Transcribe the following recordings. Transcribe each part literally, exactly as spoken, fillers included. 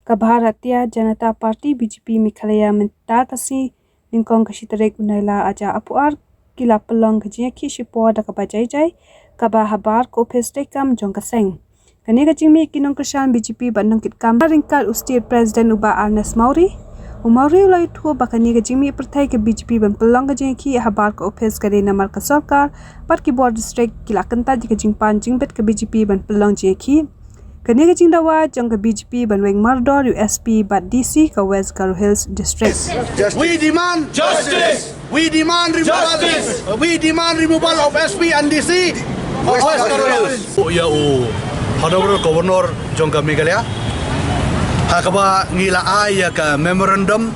ka Bharatiya Janata Party, B J P, Meghalaya mynta ka sngi, nyngkong ka shi tarik u Nailar ar hajar arphew ar, ki la pynlong ka jingïakhih shipor da kaba jai jai, kaba habar ka ophis treikam jong ka seng. Kane ka jingmih ki nongkyrshan B J P bad nongkitkam ryngkat u State President u Bah Ernest Mawrie. U Mawrie u la ïathuh ba kane ka jingmih pyrthei ka B J P ban pynlong ka jingïakhih habar ka ophis ka dei namar ka sorkar bad ki bor district ki la kyntait ïa ka jingpan jingbit ka B J P ban pynlong jingïakhih. Kane ka jingdawa jong ka B J P ban weng mardor ïa u S P bad D C ka West Garo Hills District. We demand justice. We demand removal. Justice. We demand removal of S P and D C of West Garo Hills. Ïa u Honorable Governor jong ka Meghalaya, ha kaba ngi la ai ïa ka memorandum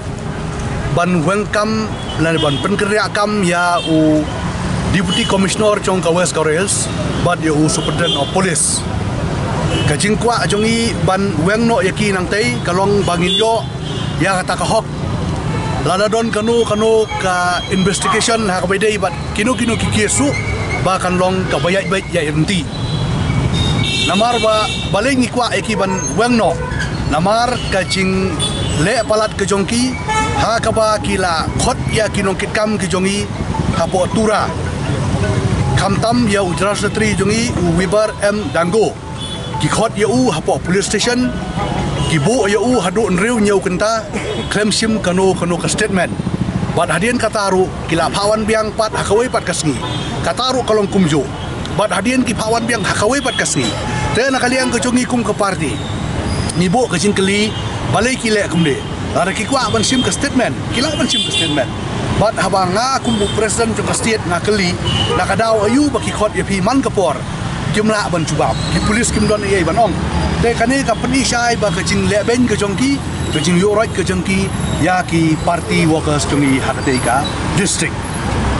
ban weng kam lane ban pynkynriah kam ïa u Deputy Commissioner jong ka West Garo Hills bad ïa u Superintendent of Police. Ka jingkwah jong ngi ban weng noh ïa ki nangtei ka long ba ngin ïoh ïa kata ka hok. Lada don kano kano ka investigation ha kaba ïadei bad kino kino ki case ruh, ba kan long kaba ïaid beit ïaid ryntih. Namar ba balei ngi kwah ïa ki ban weng noh? Namar ka jingleh palat ka jong ki ha kaba ki la khot ïa ki nongkitkam ki jong ngi hapoh Tura, khamtam ïa u General Secretary jong ngi u Wiber M Dango. Ki khot ïa u hapoh police station, ki buh ïa u haduh hynriew hynñiew kynta khlem shim kano kano ka statement. Bad hadien kata ruh ki la phah wan biang pat ha kawei pat ka sngi. Kata ruh ka long kumjuh. Bad hadien ki phah wan biang ha kawei pat ka sngi. Te na ka liang ka jong ngi kum ka party, ngi buh ka jingkylli, balei ki leh kumne? Lada ki kwah ban shim ka statement, ki lah ban shim ka statement. Bad haba nga kum u president jong ka state nga kylli, na ka daw aïu ba ki khot ïa phi man ka por kim lah ban jubab, ki police kim don ei ei ban ong. Te kane ka pyni shai ba ka jinglehbeiñ ka jong ki, ka jingïoh roit ka jong ki ïa ki party workers jong ngi ha katei ka district.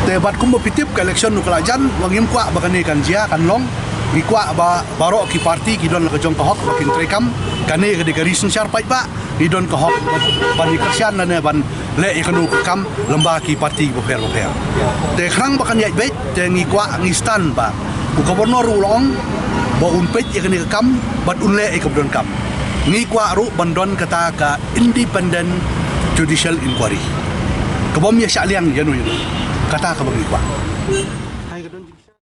Te bad kumba phi tip ka election ruh ka la jan, wat ngim kwah ba kane kan jia kan long. Ngi kwah ba baroh ki party ki don la ka jong ka hok ba kin treikam. Kane ka dei ka ri synshar paidbah, ngi don ka hok ban, ban ïa kyrshan lane ban leh ïa kano ka kam lem bad ki party bapher bapher. Te khnang ba kan ïaid beit, te ngi kwah, ngi stand ba u Governor ruh u la ong ba un peit ïa kane ka kam bad un leh ïa kaba donkam. Ngi kwah ruh ban don kata ka independent judicial inquiry, ka bym ïa shah liang ïano ïano. Kata kaba ngi kwah.